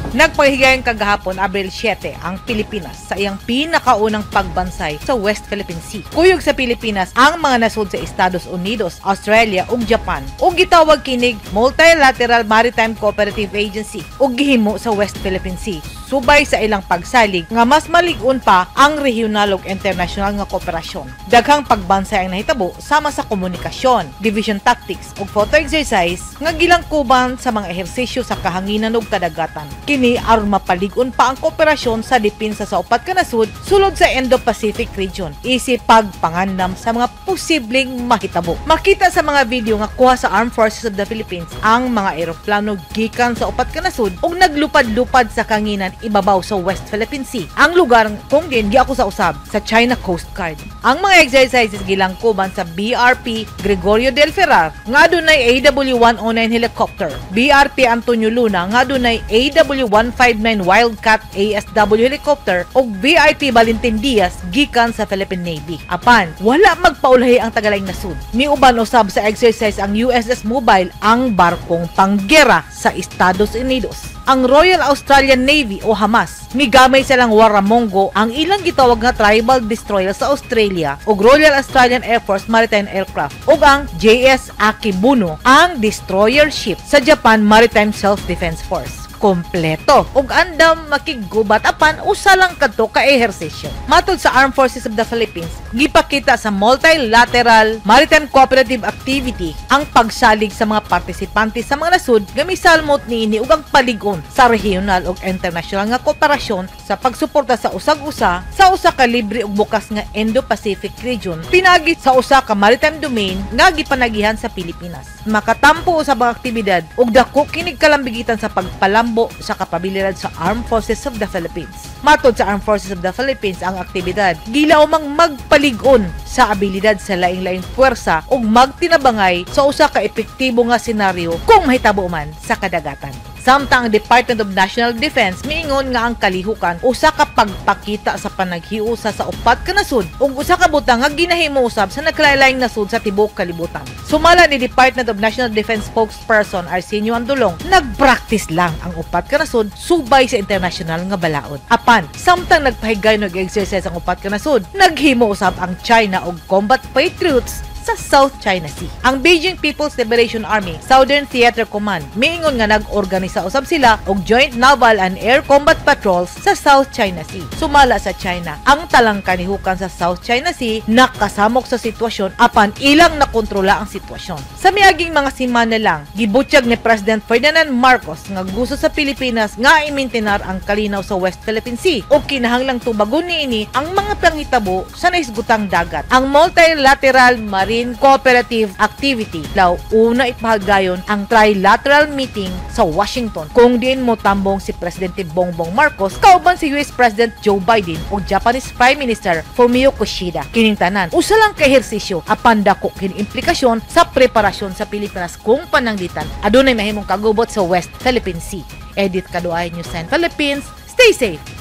Nagpahigayon kagahapon, Abril 7, ang Pilipinas sa iyang pinakaunang pagbansay sa West Philippine Sea. Kuyog sa Pilipinas ang mga nasod sa Estados Unidos, Australia ug Japan ug gitawag kinig Multilateral Maritime Cooperative Agency ug gihimo sa West Philippine Sea subay sa ilang pagsalig nga mas malig-on pa ang regional ug international nga kooperasyon. Daghang pagbansay ang nahitabo sama sa komunikasyon, division tactics ug photo exercise nga gilangkuban sa mga ehersisyo sa kahanginan ug kadagatan. Kini aron mapalig-on pa ang kooperasyon sa depensa sa upat ka nasod sulod sa Indo-Pacific region isip pagpangandam sa mga posibleng mahitabo. Makita sa mga video nga kuha sa Armed Forces of the Philippines ang mga eroplano gikan sa upat ka nasod ug naglupad-lupad sa kanginan ibabaw sa West Philippine Sea. Ang lugar kung diin giako sa usab sa China Coast Guard. Ang mga exercises gilangkuban sa BRP Gregorio del Ferrer nga adunay AW109 helicopter, BRP Antonio Luna nga adunay AW159 Wildcat ASW helicopter ug VIP Valentin Diaz gikan sa Philippine Navy. Apan, wala magpaulahi ang tagalaing nasud. Miuban usab sa exercise ang USS Mobile, ang barkong panggera sa Estados Unidos. Ang Royal Australian Navy o Hamas migamay silang Warramungo, ang ilang gitawag nga tribal destroyer sa Australia, ug Royal Australian Air Force Maritime Aircraft ug ang JS Akebono, ang destroyer ship sa Japan Maritime Self-Defense Force. Kompleto ug andam makiggubat, apan usa lang kadto ka ehersisyo. Matod sa Armed Forces of the Philippines, gipakita sa Multilateral Maritime Cooperative Activity ang pagsalig sa mga partisipante sa mga nasud nga misalmot niini ug ang palig-on sa regional ug international nga kooperasyon sa pagsuporta sa usag-usa sa usa ka libre ug bukas nga Indo-Pacific region pinagi sa usa ka maritime domain nga gipanagihan sa Pilipinas. Makatampo sa mga aktibidad ug dako kinig kalambigitan sa pagpalambo sa kapabilidad sa Armed Forces of the Philippines. Matod sa Armed Forces of the Philippines, ang aktibidad gilaumang magpalig-on sa abilidad sa laing-laing puwersa ug magtinabangay sa usa ka epektibo nga senaryo kung mahitabo man sa kadagatan. Samtang ang Department of National Defense miingon nga ang kalihukan usa ka pagpakita sa panaghiusa sa upat ka nasud ug usa ka butang nga ginahimo usab sa nagkalain-laing nasud sa tibuok kalibutan. Sumala ni Department of National Defense spokesperson Arsenio Andolong, nagpractice lang ang upat ka nasud subay sa international nga balaod. Apan, samtang nagpahigayon og exercise ang upat ka nasud, naghimo usab ang China og combat patriots sa South China Sea. Ang Beijing People's Liberation Army Southern Theater Command miingon nga nag-organisa usab sila og joint naval and air combat patrols sa South China Sea. Sumala sa China, ang talangkanihukan sa South China Sea nakasamok sa sitwasyon, apan ilang nakontrola ang sitwasyon. Sa miaging mga semana lang, gibutyag ni President Ferdinand Marcos nga gusto sa Pilipinas nga imintinar ang kalinaw sa West Philippine Sea ug kinahanglang tubagon niini ang mga panghitabo sa nahisgutang dagat. Ang Multilateral Marine Cooperative Activity law una ipahagayon ang trilateral meeting sa Washington kung diin mo tambong si Presidente Bongbong Marcos kauban si US President Joe Biden ug Japanese Prime Minister Fumio Kishida. Kining tanan usa lang ka ehersisyo, apan dako kini implikasyon sa preparasyon sa Pilipinas kung pananglitan adunay mahimong kagubot sa West Philippine Sea. Edith Kaduay, News 10 Philippines. Stay safe.